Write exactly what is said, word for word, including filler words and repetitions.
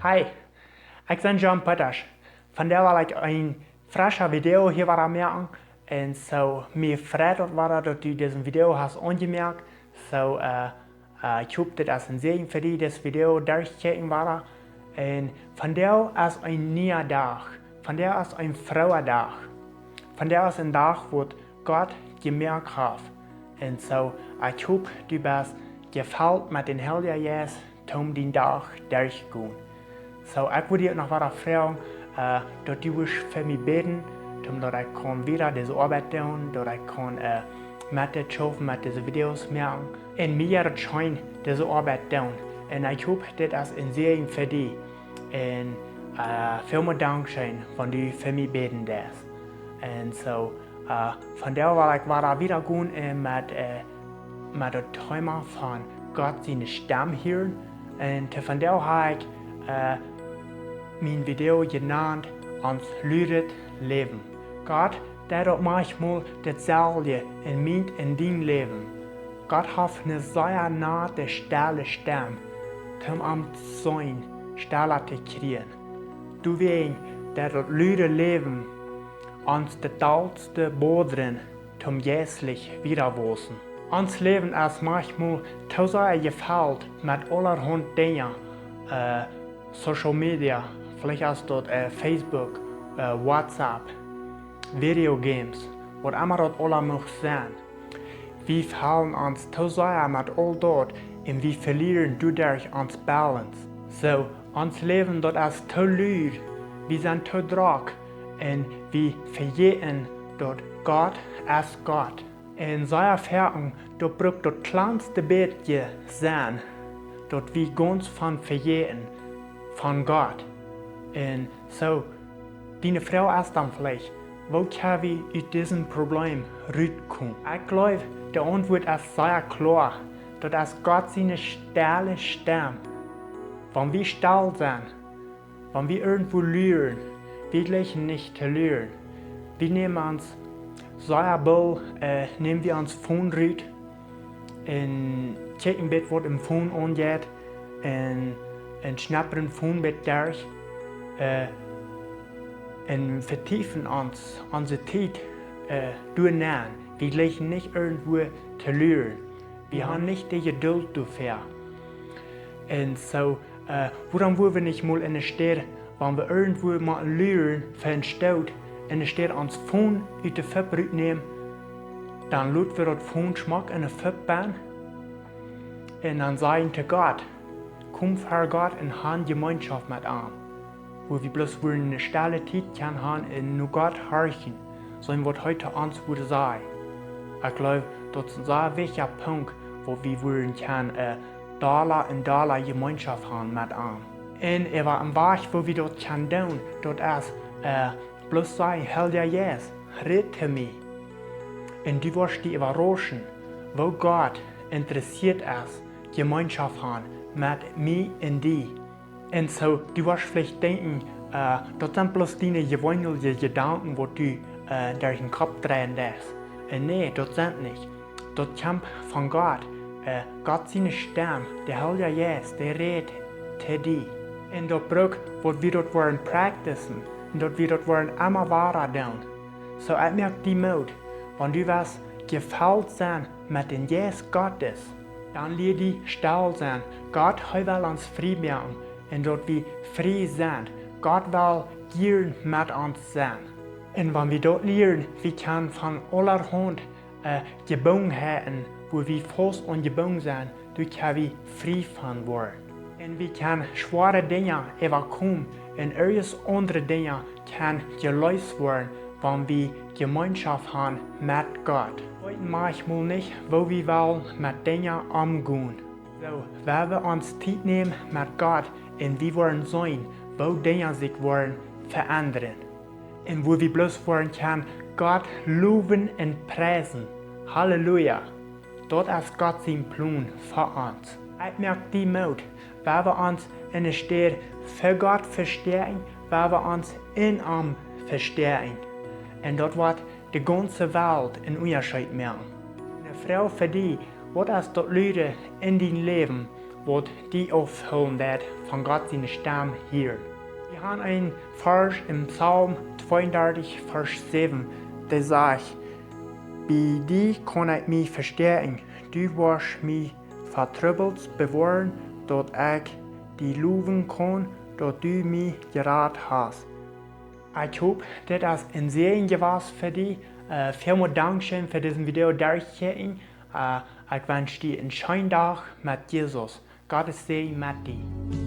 Hi, ekj sie John Pettasch. Vondoag well ekj een frescha Video hia wada moaken. Un soo, mie freit daut wada, daut du disen Video hast aunjemoakt. Soo, äh, äh, ekj hop, dit es een Säajen fa die, dit Video derchkjikjen wada. Un vondoag es een niea Dach. Vondoag es een frieha Dach. Vondoag es een Dach, waut Gott jemoakt haft. Un soo, ekj hop, du best jefelt met dän Heiljen Jeist, toom dän Dach derchgonen. Soo, ekj wudd die uk noch wada froagen, äh, daut du wurscht fa mie bäden, toom daut ekj kaun wieda dise Oabeit doonen, daut ekj kaun, äh, met dit schaufen, met dise Videos moaken. Un mie jeit daut scheen, dise Oabeit doonen. Un ekj hop, dit es een Säajen fa die. Un, äh, väl mol dankscheen, wan du fa mie bäden deist. Un soo, äh, vondoag well ekj wada wieda gonen, äh, met, äh, met daut Thema von Gott siene Stemm hieren. Un to vondoag hab ekj, äh, mien Video jenant: Ons luret Läwen. Gott deit uk maunchmol daut selwje en mient un dien Läwen. Gott haft eene sea nate, stelle Stemm, toom ons sennen stella to kjrieen. Doawäajen deit daut lude Läwen ons daut dollste bodren, toom jeistlich wieda wausen. Ons Läwen es maunchmol too sea jefelt met aulahaunt Dinja, äh, Social Media, veleicht es daut, äh, Facebook, äh, WhatsApp, Videogames, waut emma daut aula mucht sennen. Wie fellen ons too sea met aul daut un wie velieren doaderch ons Balance. Soo, ons Läwen, daut es too lud, wie sent too drock un wie vejäten, daut Gott es Gott. Un sea foaken, daut brukt daut kjlanste bät sennen, daut wie gaunz von vejäten von Gott. Un soo, diene Froag es dan veleicht: Woo kjenn wie ut dit Problem rutkomen? Ekj gleew, de Auntwuat es sea kloa. Daut es Gott siene stelle Stemm. Wan wie stell sent, wan wie irjentwua luren, wie jleichen nich to luren. Wie nämen ons sea boolt, äh, nämen wie ons Phone rut un kjikjen bät, waut em Phone aunjeit, un, un schnappen Phone bät derch, äh, un vetiefen ons, onse Tiet, äh, doarenn. Wie jleichen nich irjentwua to luren. Wie haben nich de Jeduld doafäa. Un soo, äh, wuarom wudden wie nich mol enne Städ, wan wie irjentwua motten luren fa een Stoot, enne Städ ons Phone ut de Fupp rutnämen, dan lot wie daut Phone schmock enne Fupp benn un dan sajen to Gott, komen ver Gott un han Jemeenschoft met am, wua wie bloos wudden eene stelle Tiet kjennen han un no Gott horchen, seenen, waut hee to ons wudd sajen. Ekj gleew, daut es een sea wichtja Punkt, wua wie wudden kjennen, äh, dolla un dolla Jemeenschoft han met am. Un äwa een Wajch, woo wie daut kjennen doonen, daut es, äh, bloos sajen: Heilja Jeist, räd to mie. Un du woascht die äwarauschen, woo Gott interessieet es, Jemeenschoft han met mie un die. Un soo, du woascht veleicht denkjen, äh, daut sent bloos diene jeweenelje Jedanken, waut du, äh, derch dän Kopp dreien deist. Un nä, daut sent nich. Daut kjemt von Gott. Äh, Gott siene Stemm, de Heilja Jeist, dee rät to die. Un daut brukt, waut wie daut wudden practicen, un daut wie daut wudden emma wada doonen. Soo, ekj moak die Moot, wan du west jefelt sennen met dän Jeist Gottes, dan lia die stell sennen. Gott, hee well ons frie moaken, un daut wie frie sent. Gott well jieren met ons sennen. Un wan wie daut lieren, wie kjennen von aulahaunt, äh, Jebungenheiten, wua wie faust aunjebungen sent, doa kjenn wie frie von woaren. Un wie kjennen schwoare Dinja äwakomen un irjent aundre Dinja kjennen jeleest woaren, wan wie Jemeenschoft han met Gott. Wie weeten maunchmol nich, woo wie wellen met Dinja omgonen. Soo, wan wie ons Tiet nämen met Gott, un wie woaren seenen, woo Dinja sikj woaren veendren. Un wua wie bloos woaren kjennen Gott lowen un priesen. Halleluja. Daut es Gott sien Plon fa ons. Ekj moak die Moot, wan wie ons enne Städ fa Gott vestäakjen, wan wie ons en am vestäakjen. Un daut woat de gaunze Welt een Unjascheet moaken. Eene Froag fa die: Waut es daut lude en dien Läwen, waut die auffellen deit von Gott siene Stemm hieren. Wie haben een Varsch em Psalm tweeundartich, Varsch säwen, dee sajcht: Bie die kaun ekj mie vestäakjen, du woascht mie fa Trubbels bewoaren, daut ekj die lowen kaun, daut du mie jerat hast. Ekj hop, dit es een Säajen jewast fa die. Äh, välmol Dankscheen fa disen Video derchkjikjen. Äh, ekj wensch die een scheenen Dach met Jesus. Gottes Säajen met die.